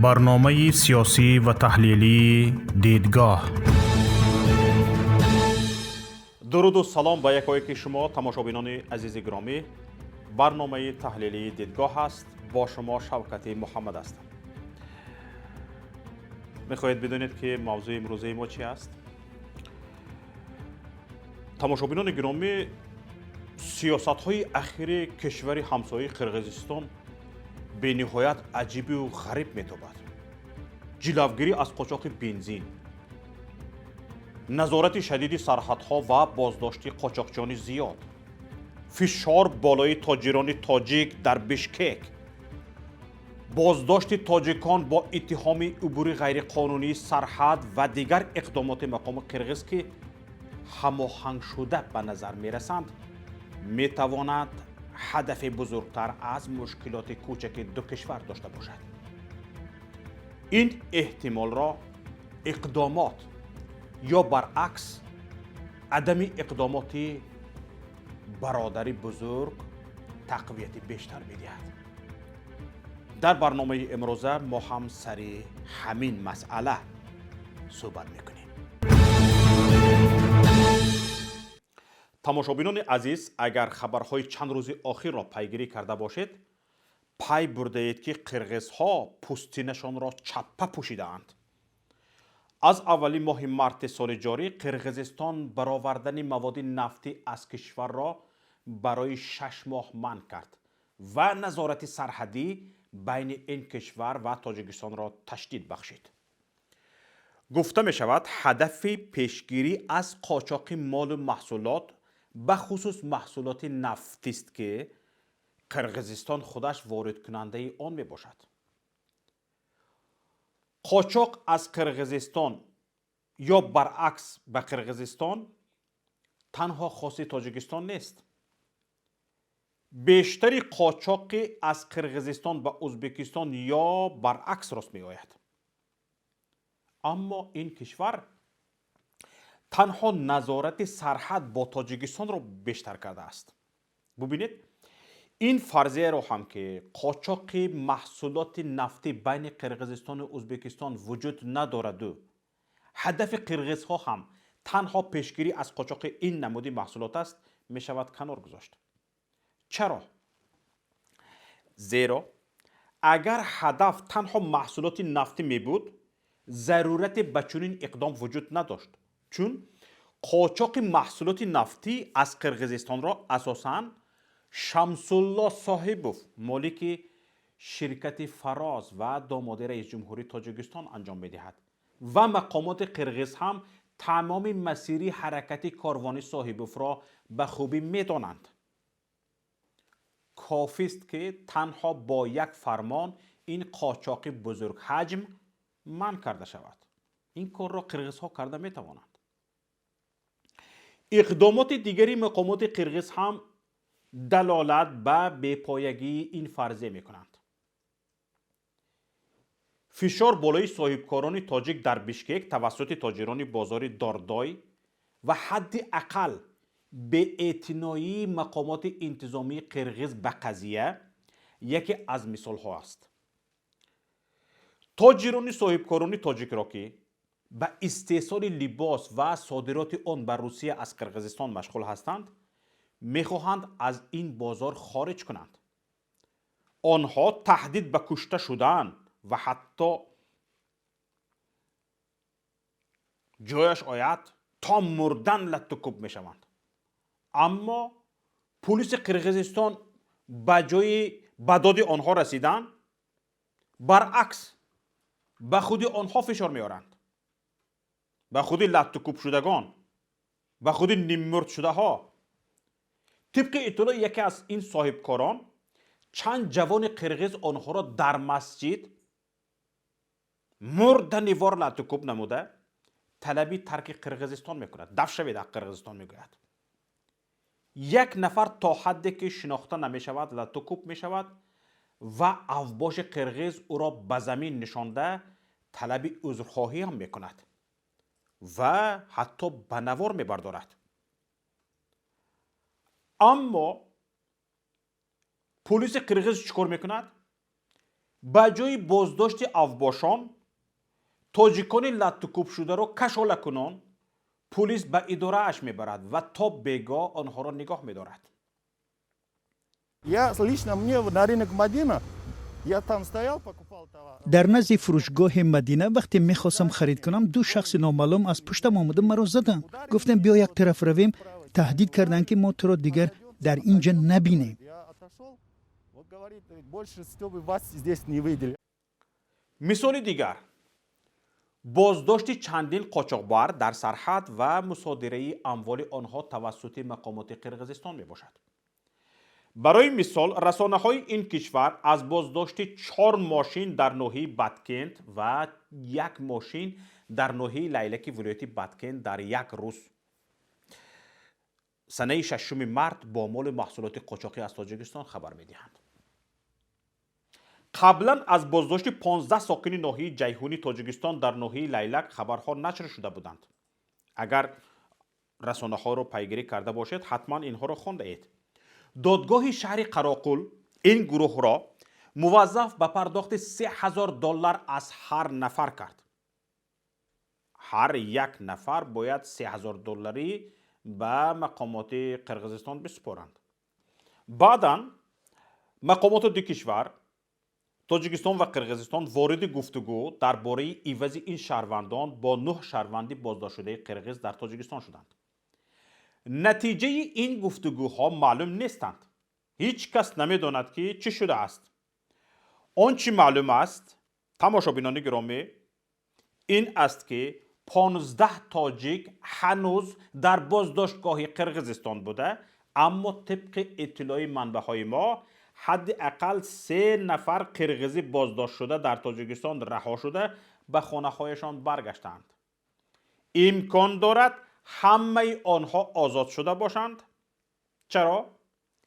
Барномаи сиёсӣ ва таҳлилии «Дидгоҳ». Дуруду салом ба якояки шумо, тамошобинони азизи гиромӣ. Барномаи таҳлилии «Дидгоҳ» аст, бо шумо Шавкати Муҳаммад ҳастам. Мехоҳед бидонед, ки мавзӯи имрӯзаи мо чи аст? Тамошобинони гиромӣ, сиёсатҳои ахири кишвари ҳамсояи Қирғизистон бениҳоят аҷибу ғариб метобад. Ҷилавгирӣ аз қочоқи бензин, назорати шадиди сарҳадҳо ва боздошти қочоқчиёни зиёд, фишор болои тоҷирони тоҷик дар Бишкек, боздошти тоҷикон бо иттиҳоми убури ғайриқонунии сарҳад ва дигар иқдомоти мақоми қирғиз, ки ҳамоҳангшуда ба назар мерасанд, метавонад ҳадафи бузургтар аз мушкилоти кӯчаки ду кишвар дошта бошад. Ин эҳтимолро иқдомот ё баръакс адами иқдомоти бародари бузург тақвияти бештар медиҳад. Дар барномаи имрӯза мо ҳам сари ҳамин масъала суҳбат мекунем. Тамошобинони азиз, агар хабарҳои чанд рӯзи охирро пайгирӣ карда бошед, пай бурдаед, ки қирғизҳо пӯстинашонро чаппа пӯшидаанд. Аз аввали моҳи марти соли ҷорӣ Қирғизистон баровардани маводи нафтӣ аз кишварро барои 6 моҳ манъ кард ва назорати сарҳадӣ байни ин кишвар ва Тоҷикистонро ташдид бахшид. Гуфта мешавад, ҳадафи пешгирӣ аз қочоқи молу маҳсулот, бахусус маҳсулоти нафтист, ки Қирғизистон худаш воридкунандаи он мебошад. Қочоқ аз Қирғизистон ё баръакс ба Қирғизистон танҳо хоси Тоҷикистон нест. Бештари қочоқи аз Қирғизистон ба Ӯзбекистон ё баръакс рост меояд, аммо ин кишвар танҳо назорати сарҳад бо Тоҷикистонро бештар кардааст. Бубинед, ин фарзияро ҳам, ки қочоқи маҳсулоти нафтӣ байни Қирғизистону Ӯзбекистон вуҷуд надораду ҳадафи қирғизҳо ҳам танҳо пешгирӣ аз қочоқи ин намуди маҳсулот аст, мешавад канор гузошт. Чаро? Зеро агар ҳадаф танҳо маҳсулоти нафтӣ мебуд, зарурате ба чунин иқдом вуҷуд надошт, чун қочоқи маҳсулоти нафтӣ аз Қирғизистонро асосан Шамсулло Соҳибов, молики ширкати «Фароз» ва домоди раисҷумҳури Тоҷикистон, анҷом медиҳад ва мақомоти қирғиз ҳам тамоми масири ҳаракати корвони Соҳибовро ба хубӣ медонанд. Кофист, ки танҳо бо як фармон ин қочоқи бузургҳаҷм манъ карда шавад. Ин корро қирғизҳо карда метавонанд. Иқдомоти дигари мақомоти қирғиз ҳам далолат ба бепоягии ин фарзия мекунанд. Фишор болои соҳибкорони тоҷик дар Бишкек тавассути тоҷирони бозори Дордой ва ҳадди ақал беэътиноии мақомоти интизомии қирғиз ба қазия яке аз мисолҳо аст. Тоҷирони соҳибкорони тоҷикро, ки ба истеҳсоли либос ва содироти он ба Русия аз Қирғизистон машғул ҳастанд, мехоҳанд аз ин бозор хориҷ кунанд. Онҳо таҳдид ба кушта шудан ва ҳатто ҷояш ояд, то мурдан латтукуб мешаванд, аммо пулиси Қирғизистон ба ҷои ба доди онҳо расидан, баръакс ба худи онҳо фишор меоранд, ба худи латтукубшудагон, ба худи ниммурдшудаҳо. Тибқи иттилои яке аз ин соҳибкорон, чанд ҷавони қирғиз онҳоро дар масҷид мурданивор латтукуб намуда, талаби тарки Қирғизистон мекунад. «Даф шавед аз Қирғизистон», мегӯяд. Як нафар то ҳадде, ки шинохта намешавад, латтукуб мешавад ва авбоши қирғиз ӯро ба замин нишонда, талаби узрхоҳӣ ҳам мекунад ва ҳатто ба навор мебардорад. Аммо пулиси қирғиз чӣ кор мекунад? Ба ҷои боздошти авбошон, тоҷикони латтукӯбшударо кашолакунон пулис ба идорааш мебарад ва то бегоҳ онҳоро нигоҳ медорад. Я лично, мне на рынок Мадина, я там стоял, покупал товар. Дар назди фурӯшгоҳи Мадина вақте мехостам харид кунам, ду шахси номаълум аз пуштам омада, маро заданд. Гуфтем, биё, як тараф равем. Таҳдид карданд, ки мо туро дигар дар ин ҷа набинем. Я отошел, вот, говорит, больше, чтобы вас здесь не видели. Мисоли дигар: боздошти чандин қочоқбар дар сарҳад ва мусодираи амволи онҳо тавассути мақомоти Қирғизистон мебошад. Барои мисол, расонаҳои ин кишвар аз боздошти чор мошин дар ноҳияи Баткент ва як мошин дар ноҳияи Лайлаки вилояти Баткент дар як рӯз, санаи 6 март, бо молу маҳсулоти қочоқӣ аз Тоҷикистон хабар медиҳанд. Қаблан аз боздошти 15 сокини ноҳияи Ҷайҳуни Тоҷикистон дар ноҳияи Лайлак хабарҳо нашр шуда буданд. Агар расонаҳоро пайгирӣ карда бошед, ҳатман инҳоро хондаед. Додгоҳи шаҳри Қароқул ин гурӯҳро муваззаф ба пардохти 3000 доллар аз ҳар нафар кард. Ҳар як нафар бояд 3000 долларӣ ба мақомоти Қирғизистон бисупоранд. Баъдан мақомоти ду кишвар, Тоҷикистон ва Қирғизистон, вориди гуфтугӯ дар бораи ивази ин шаҳрвандон бо нӯҳ шаҳрванди боздоштшудаи қирғиз дар Тоҷикистон шуданд. Натиҷаи ин гуфтугӯҳо маълум нестанд. Ҳеҷ кас намедонад, ки чӣ шудааст. Он чӣ маълум аст, тамошобинони гиромӣ, ин аст, ки 15 тоҷик ҳанӯз дар боздоштгоҳи Қирғизистон буда, аммо тибқи иттилои манбаъҳои мо, ҳадди ақал се нафар қирғизӣ боздоштшуда дар Тоҷикистон раҳо шуда, ба хонаҳояшон баргаштаанд. Имкон дорад, ҳамаи онҳо озод шуда бошанд. Чаро?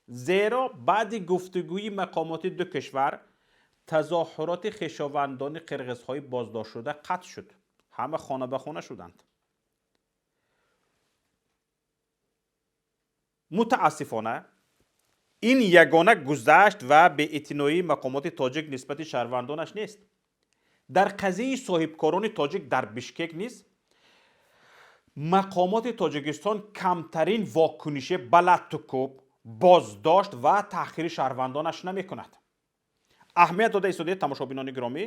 Зеро баъди гуфтугӯи мақомоти ду кишвар тазоҳуроти хешовандони қирғизҳои боздоштшуда қатъ шуд. Ҳама хона ба хона шуданд. Мутаассифона, ин ягона гузашт ва беэътиноии мақомоти тоҷик нисбати шаҳрвандонаш нест. Дар қазияи соҳибкорони тоҷик дар Бишкек низ мақомоти Тоҷикистон камтарин вокунише ба латтукӯб, боздошт ва таҳқири шаҳрвандонаш намекунад. Аҳамият дода истодаед, тамошобинони гиромӣ: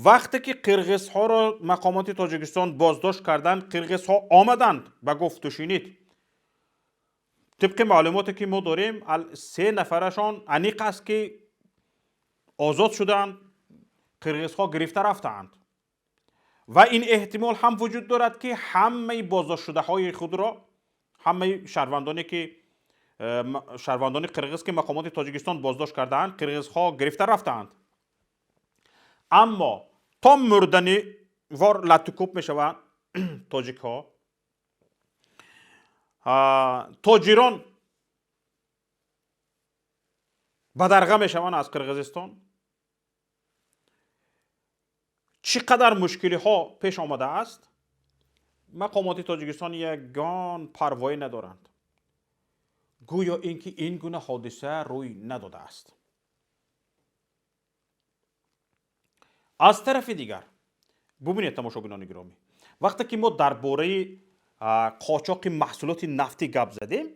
вақте ки қирғизҳоро мақомоти Тоҷикистон боздошт карданд, қирғизҳо омаданд ба гуфтушунид. Тибқи маълумоте ки мо дорем, се нафарашон аниқ аст, ки озод шуданд, қирғизҳо гирифта рафтаанд. Ва ин эҳтимол ҳам вуҷуд дорад, ки ҳамаи боздоштшудаҳои худро, ҳамаи шаҳрвандоне ки шаҳрвандони қирғиз, ки мақомоти Тоҷикистон боздошт кардаанд, қирғизҳо гирифта рафтаанд. Аммо то мурдани вор латтукӯб мешаванд тоҷикҳо, тоҷирон бадарға мешаванд аз Қирғизистон. Чӣ қадар мушкилиҳо пеш омадааст, мақомоти Тоҷикистон ягон парвоӣ надоранд, гӯё ин ки ин гуна ҳодиса рӯй надодааст. Аз тарафи дигар, бубинед, тамошобинони гиромӣ, вақте ки мо дар бораи қочоқи маҳсулоти нафтӣ гап задем,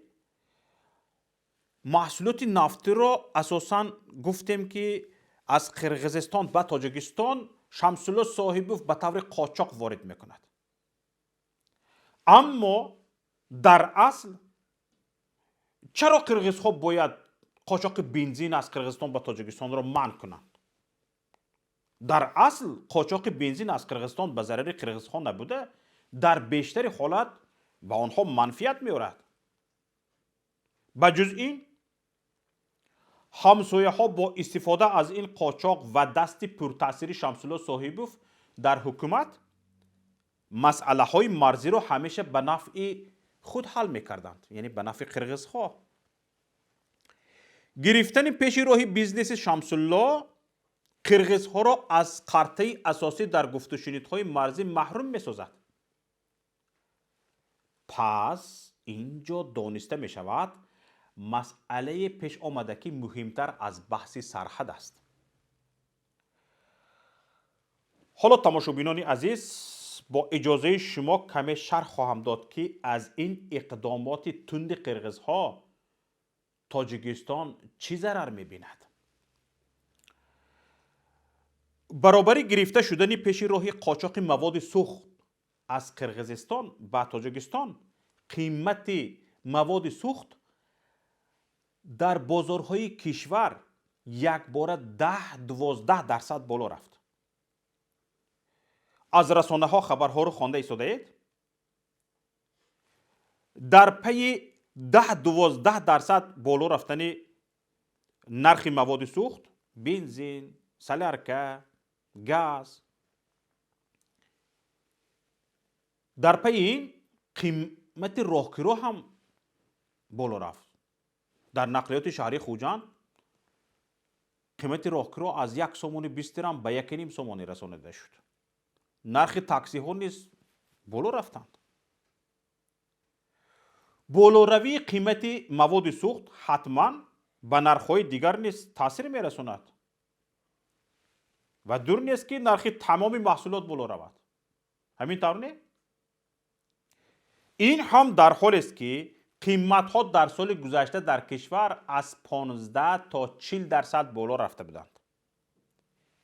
маҳсулоти нафтиро асосан гуфтем, ки аз Қирғизистон ба Тоҷикистон Шамсулло Соҳибов ба таври қочоқ ворид мекунад. Аммо дар асл чаро қирғизҳо бояд қочоқи бензин аз Қирғизистон ба Тоҷикистонро манъ кунанд? Дар асл қочоқи бензин аз Қирғизистон ба зарари қирғизҳо набуда, дар бештари ҳолат ба онҳо манфиат меорад. Ба ҷуз ин, ҳамсояҳо бо истифода аз ин қочоқ ва дасти пуртаъсири Шамсулло Соҳибов дар ҳукумат масъалаҳои марзиро ҳамеша ба нафъи худ ҳал мекарданд, яъне ба нафъи қирғизҳо. Гирифтани пеши роҳи бизнеси Шамсулло қирғизҳоро аз қартаи асосӣ дар гуфтушунидҳои марзӣ маҳрум месозад. Пас ин ҷо дониста мешавад, масъалае пеш омада, ки муҳимтар аз баҳси сарҳад аст. Ҳоло, тамошобинони азиз, бо иҷозаи шумо каме шарҳ хоҳам дод, ки аз ин иқдомоти тунди қирғизҳо Тоҷикистон чӣ зарар мебинад. Баробари гирифта шудани пеши роҳи қочоқи маводи сӯхт аз Қирғизистон ба Тоҷикистон, қимати маводи сӯхт дар бозорҳои кишвар якбора 10-12% боло рафт. Аз расонаҳо хабарҳоро хонда истодаед. Дар пайи 10-12% боло рафтани нархи маводи сӯхт, бензин, солярка, газ, дар пайи ин қимати роҳкиро ҳам боло рафт. Дар нақлиёти шаҳрии Хуҷанд қимати роҳкиро аз 1 сомони 20 дирам ба 1,5 сомонӣ расонида шуд. Нархи таксиҳо низ боло рафтанд. Болоравии қимати маводи сӯхт ҳатман ба нархҳои дигар низ таъсир мерасонад ва дур нест, ки нархи тамоми маҳсулот боло равад. Ҳамин тавр не? Ин ҳам дар ҳолест, ки қиматҳо дар соли гузашта дар кишвар аз 15 то 40% боло рафта буданд.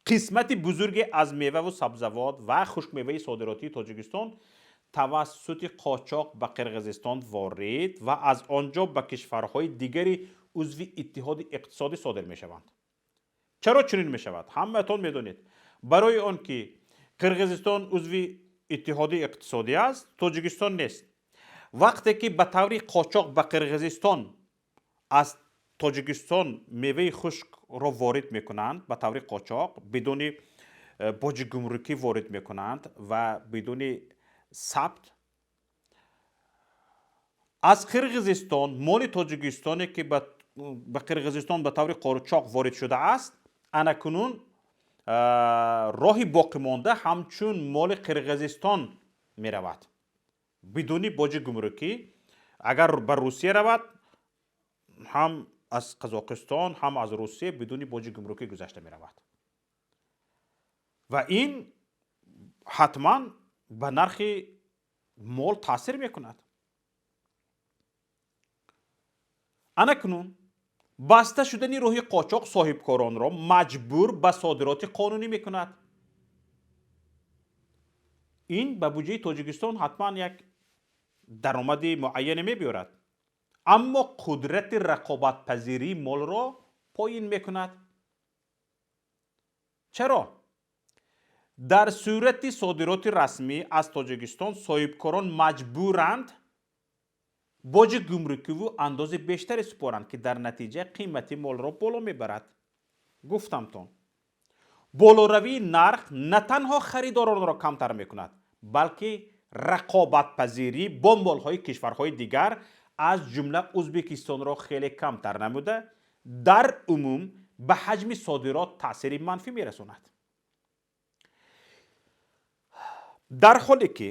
Қисмати бузурге аз меваву сабзавот ва хушкмеваи содиротии Тоҷикистон тавассути қочоқ ба Қирғизистон ворид ва аз он ҷо ба кишварҳои дигари узви Иттиҳоди Иқтисодӣ содир мешаванд. Чаро чунин мешавад, ҳамаатон медонед. Барои он ки Қирғизистон узви Иттиҳоди Иқтисодӣ аст, Тоҷикистон нест. Вақте ки ба таври қочоқ ба Қирғизистон аз Тоҷикистон меваи хушкро ворид мекунанд, ба таври қочоқ бидуни боҷи гумрукӣ ворид мекунанд ва бидуни сабт, аз Қирғизистон моли тоҷикистоне, ки ба Қирғизистон ба таври қочоқ ворид шудааст, анакунун роҳи боқимонда ҳамчун моли Қирғизистон меравад бидуни боҷи гумрукӣ. Агар ба Русия равад, ҳам аз Қазоқистон, ҳам аз Русия бидуни боҷи гумрукӣ гузашта меравад ва ин ҳатман ба нархи мол таъсир мекунад. Анакунун баста шудани роҳи қочоқ соҳибкоронро маҷбур ба содироти қонунӣ мекунад. Ин ба буҷаи Тоҷикистон ҳатман як даромади муайяне мебиёрад, аммо қудрати рақобатпазирии молро поин мекунад. Чаро? Дар сурати содироти расмӣ аз Тоҷикистон соҳибкорон маҷбуранд боҷи гумрукиву андози бештаре супоранд, ки дар натиҷа қимати молро боло мебарад. Гуфтамтон, болоравии нарх на танҳо харидоронро камтар мекунад, балки рақобатпазирӣ бо молҳои кишварҳои дигар, аз ҷумла Ӯзбекистонро хеле камтар намуда, дар умум ба ҳаҷми содирот таъсири манфӣ мерасонад. Дар ҳоле ки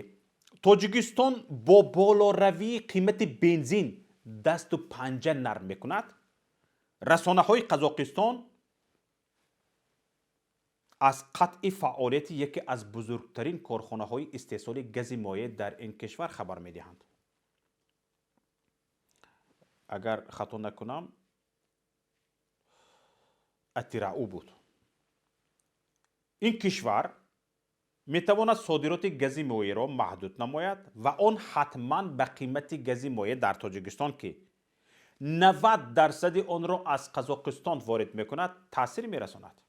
Тоҷикистон бо болоравии қимати бензин дасту панҷа нарм мекунад, расонаҳои Қазоқистон аз қатъи фаъолияти яке аз бузургтарин корхонаҳои истеҳсоли гази моеъ дар ин кишвар хабар медиҳанд. Агар хато накунам, Атирау буд. Ин кишвар метавонад содироти гази моеъро маҳдуд намояд ва он ҳатман ба қимати гази моеъ дар Тоҷикистон, ки 90 дарсади онро аз Қазоқистон ворид мекунад, таъсир мерасонад.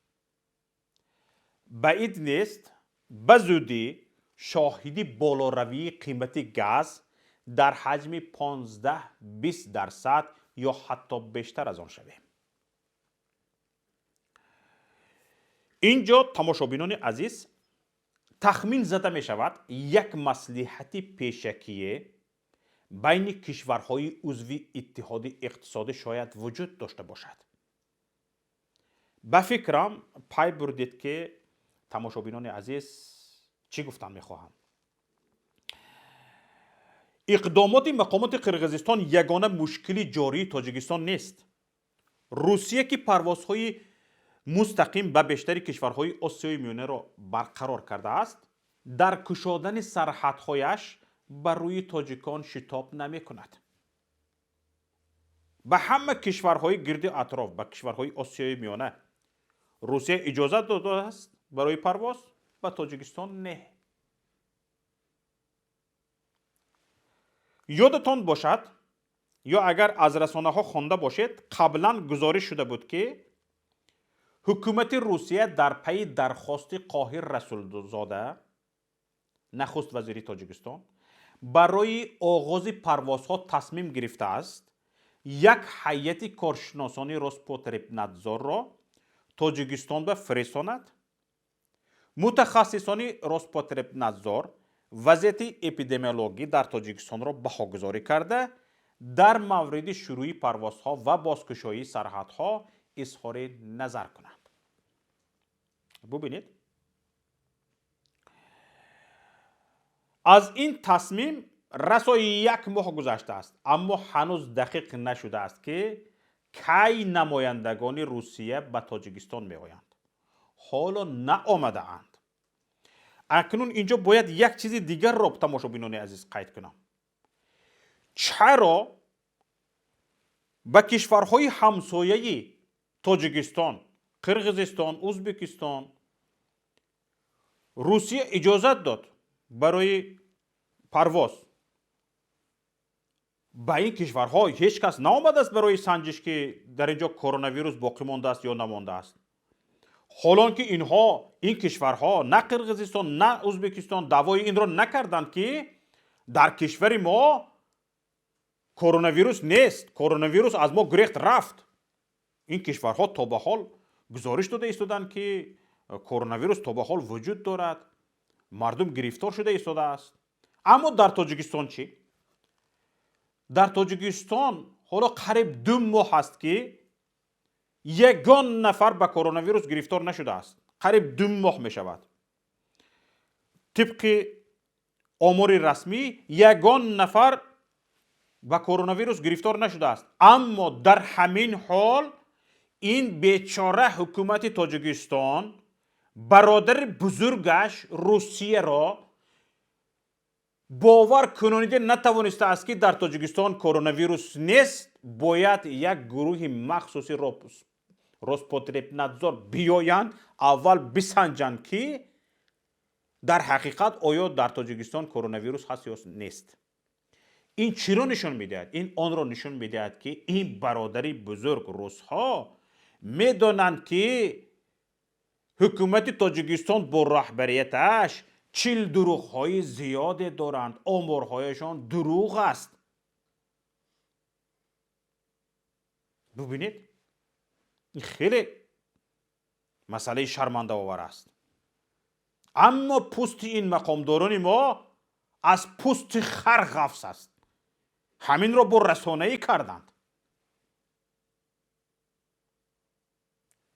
Баид нест, ба зудӣ шоҳиди болоравии қимати газ дар ҳаҷми 15-20% ё ҳатто бештар аз он шавем. Ин ҷо, тамошобинони азиз, тахмин зада мешавад, як маслиҳати пешакие байни кишварҳои узви Иттиҳоди Иқтисодӣ шояд вуҷуд дошта бошад. Ба фикрам, пай бурдед, ки тамошобинони азиз, чӣ гуфтан мехоҳам. Иқдомоти мақомоти Қирғизистон ягона мушкили ҷории Тоҷикистон нест. Русия, ки парвозҳои Мустақим ба бештари кишварҳои Осиёи Миёнаро барқарор кардааст, дар кушодани сарҳадҳояш ба рӯи тоҷикон шитоб намекунад. Ба ҳама кишварҳои гирди атроф, ба кишварҳои Осиёи Миёна Русия иҷозат додааст барои парвоз, ба Тоҷикистон не. Ёдатон бошад, ё агар аз расонаҳо хонда бошед, қаблан гузориш шуда буд, ки ҳукумати Русия дар пайи дархости Қоҳир Расулзода, нахуст вазири Тоҷикистон, барои оғози парвозҳо тасмим гирифтааст як ҳайати коршиносони Роспотребнадзорро Тоҷикистон ба фиристонад. Мутахассисони Роспотребнадзор вазъияти эпидемиологӣ дар Тоҷикистонро баҳогузорӣ карда, дар мавриди шурӯи парвозҳо ва бозкушоии сарҳадҳо изҳори назар кунанд. Бубинед, аз ин тасмим расо як моҳ гузаштааст, аммо ҳанӯз дақиқ нашудааст, ки кай намояндагони Русия ба Тоҷикистон меоянд. Ҳоло наомадаанд. Акнун инҷо бояд як чизи дигарро, тамошобинони азиз, қайд кунам. Чаро ба кишварҳои ҳамсояи Тоҷикистон, Қирғизистон, Узбекистон Русия иҷозат дод барои парвоз? Ба ин кишварҳо ҳеҷ кас наомадааст барои санҷиш, ки дар ин ҷо коронавирус боқӣ мондааст ё намондааст. Ҳолон ки инҳо, ин кишварҳо, на Қирғизистон, на Узбекистон даъвои инро накарданд, ки дар кишвари мо коронавирус нест, коронавирус аз мо гурехт рафт. Ин кишварҳо то ба ҳол гузориш дода истоданд, ки коронавирус то ба ҳол вуҷуд дорад, мардум гирифтор шуда истодааст. Аммо дар Тоҷикистон чӣ? Дар Тоҷикистон ҳоло қариб 2 моҳ аст, ки ягон нафар ба коронавирус гирифтор нашудааст. Қариб 2 моҳ мешавад. Тибқи омори расмӣ ягон нафар ба коронавирус гирифтор нашудааст. Аммо дар ҳамин ҳол ин бечора ҳукумати Тоҷикистон бародари бузургаш Русияро бовар кунонида натавонистааст, ки дар Тоҷикистон коронавирус нест. Бояд як гурӯҳи махсуси Роспотребнадзор биёянд, аввал бисанҷанд, ки дар ҳақиқат оё дар Тоҷикистон коронавирус ҳаст ё нест. Ин чиро нишон медиҳад? Ин онро нишон медиҳад, ки ин бародари бузург русҳо медонанд, ки ҳукумати Тоҷикистон бо раҳбарияташ 40 дурӯғҳои зиёде доранд, оморҳояшон дурӯғ аст. Бубинед, ин хеле масъалаи шармандаовар аст. Аммо пӯсти ин мақомдорони мо аз пӯсти хар ғафс аст. Ҳаминро бо расонаӣ карданд.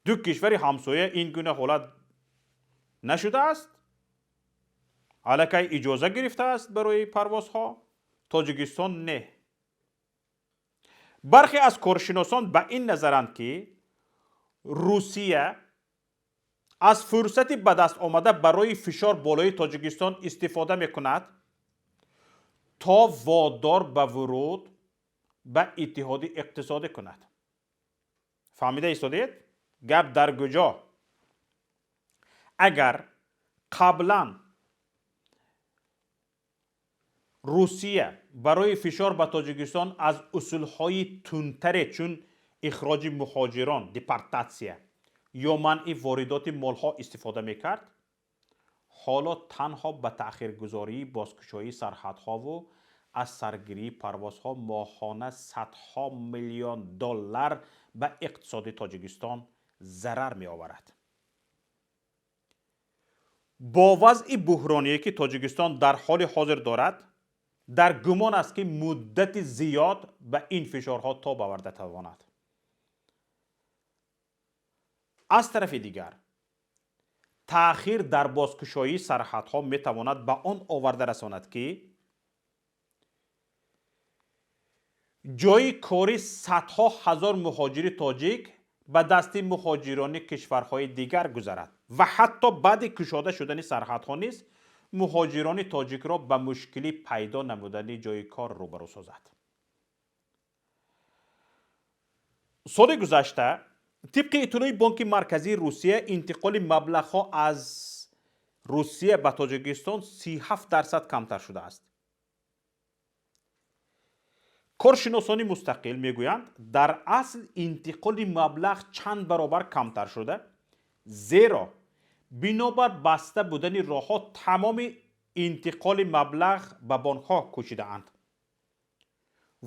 Ду кишвари ҳамсоя ин гуна ҳолат нашудааст, аллакай иҷоза гирифтааст барои парвозҳо, Тоҷикистон не. Бархе аз коршиносон ба ин назаранд, ки Русия аз фурсати ба даст омада барои фишор болои Тоҷикистон истифода мекунад, то водор ба вуруд ба иттиҳоди иқтисодӣ кунад. Фаҳмида истодед? Гап дар куҷо? Агар қаблан Русия барои фишор ба Тоҷикистон аз усулҳои тундтаре чун ихроҷи муҳоҷирон, депортатсия ё манъи воридоти молҳо истифода мекард, ҳоло танҳо ба таъхиргузории бозкушоии сарҳадҳову аз саргирии парвозҳо моҳона садҳо миллион доллар ба иқтисоди Тоҷикистон зарар меоварад. Бо вазъи буҳроние, ки Тоҷикистон дар ҳоли ҳозир дорад, дар гумон аст, ки муддати зиёд ба ин фишорҳо тоб оварда тавонад. Аз тарафи дигар, таъхир дар бозкушоии сарҳадҳо метавонад ба он оварда расонад, ки ҷойи кори садҳо ҳазор муҳоҷири тоҷик ба дасти муҳоҷирони кишварҳои дигар гузарад ва ҳатто баъди кушода шудани сарҳадҳо низ муҳоҷирони тоҷикро ба мушкилӣ пайдо намудани ҷойи кор рӯбарӯ созад. Соли гузашта тибқи иттилои Бонки Марказии Русия интиқоли маблағҳо аз Русия ба Тоҷикистон 37% камтар шудааст. Коршиносони мустақил мегӯянд, дар асл интиқоли маблағ чанд баробар камтар шуда, зеро бинобар баста будани роҳҳо тамоми интиқоли маблағ ба бонкҳо кӯчидаанд.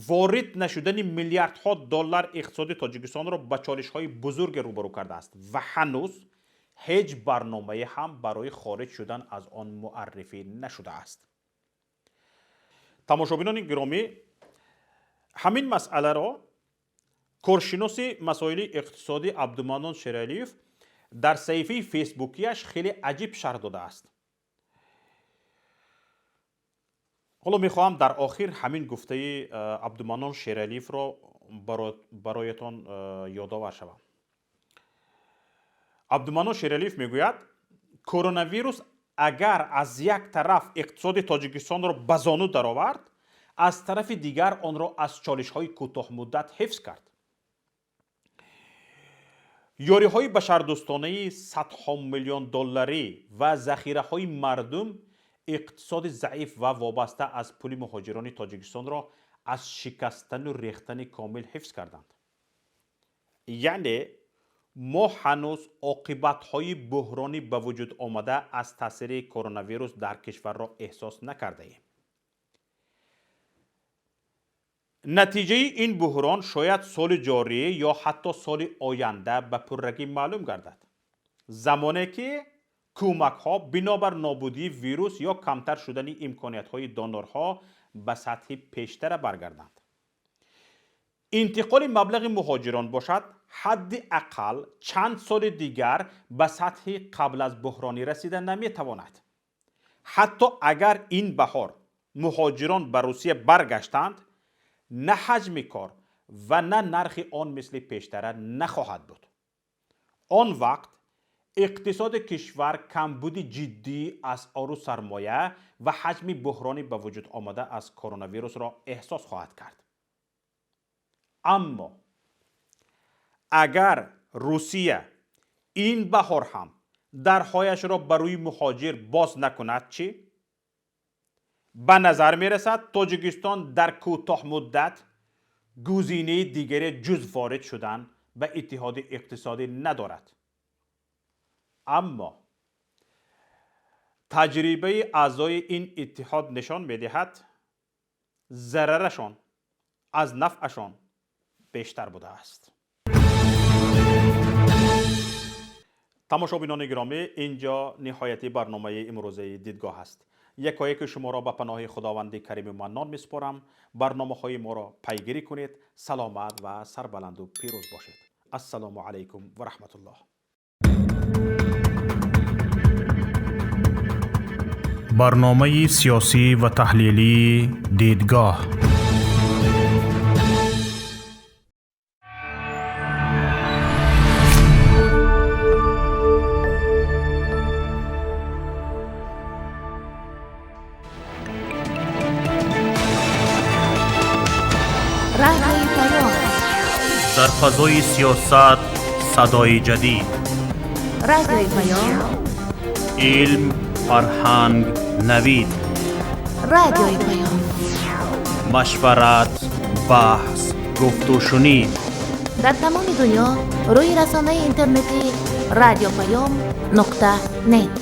Ворид нашудани миллиардҳо доллар иқтисоди Тоҷикистонро ба чолишҳои бузурге рӯбарӯ кардааст ва ҳанӯз ҳеҷ барномае ҳам барои хориҷ шудан аз он муаррифӣ нашудааст. Тамошобинони гиромӣ, ҳамин масъаларо коршиноси масоили иқтисодӣ Абдуманнон Шералиев дар саҳифаи фейсбукияш хеле аҷиб шарҳ додааст. Ҳоло мехоҳам дар охир ҳамин гуфтаи Абдуманнон Шералиевро бароятон ёдовар шавам. Абдуманнон Шералиев мегӯяд, коронавирус агар аз як тараф иқтисоди Тоҷикистонро ба зону даровард, аз тарафи дигар онро аз чолишҳои кӯтоҳмуддат ҳифз кард. Ёриҳои башардӯстонаи садҳо миллион долларӣ ва захираҳои мардум иқтисоди заиф ва вобаста аз пули муҳоҷирони Тоҷикистонро аз шикастану рехтани комил ҳифз карданд. Яъне мо ҳанӯз оқибатҳои буҳрони ба вуҷуд омада аз таъсири коронавирус дар кишварро эҳсос накардаем. Натиҷаи ин буҳрон шояд соли ҷорӣ ё ҳатто соли оянда ба пуррагӣ маълум гардад, замоне ки кӯмакҳо бинобар нобудии вирус ё камтар шудани имкониятҳои донорҳо ба сатҳи пештара баргарданд. Интиқоли маблағи муҳоҷирон бошад ҳадди ақал чанд соли дигар ба сатҳи қабл аз буҳронӣ расида наметавонад. Ҳатто агар ин баҳор муҳоҷирон ба Русия баргаштанд, на ҳаҷми кор ва на нархи он мисли пештара нахоҳад буд. Он вақт иқтисоди кишвар камбуди ҷиддии асъору сармоя ва ҳаҷми буҳрони ба вуҷуд омада аз коронавирусро эҳсос хоҳад кард. Аммо агар Русия ин баҳор ҳам дарҳояшро ба рӯи муҳоҷир боз накунад, чӣ? Ба назар мерасад, Тоҷикистон дар кӯтоҳмуддат гузинаи дигаре ҷуз ворид шудан ба иттиҳоди иқтисодӣ надорад. Аммо таҷрибаи аъзои ин иттиҳод нишон медиҳад, зарарашон аз нафъашон бештар будааст. Тамошобинони гиромӣ, инҷо ниҳояти барномаи имрӯзаи дидгоҳ аст. Якояки шуморо ба паноҳи Худованди Кариму Маннон месупорам. Барномаҳои моро пайгирӣ кунед. Саломат ва сарбаланду пирӯз бошед. Ассалому алайкум ва раҳматуллоҳ. Барномаи сиёсӣ ва таҳлилии дидгоҳ. Дар фазои сиёсат садои ҷадид, Радиои Паём, илм, фарҳанг, навид, Радиои Паём, машварат, баҳс, гуфтушунид. Дар тамоми дунё рӯи расонаи интернетии радиопаём.нет.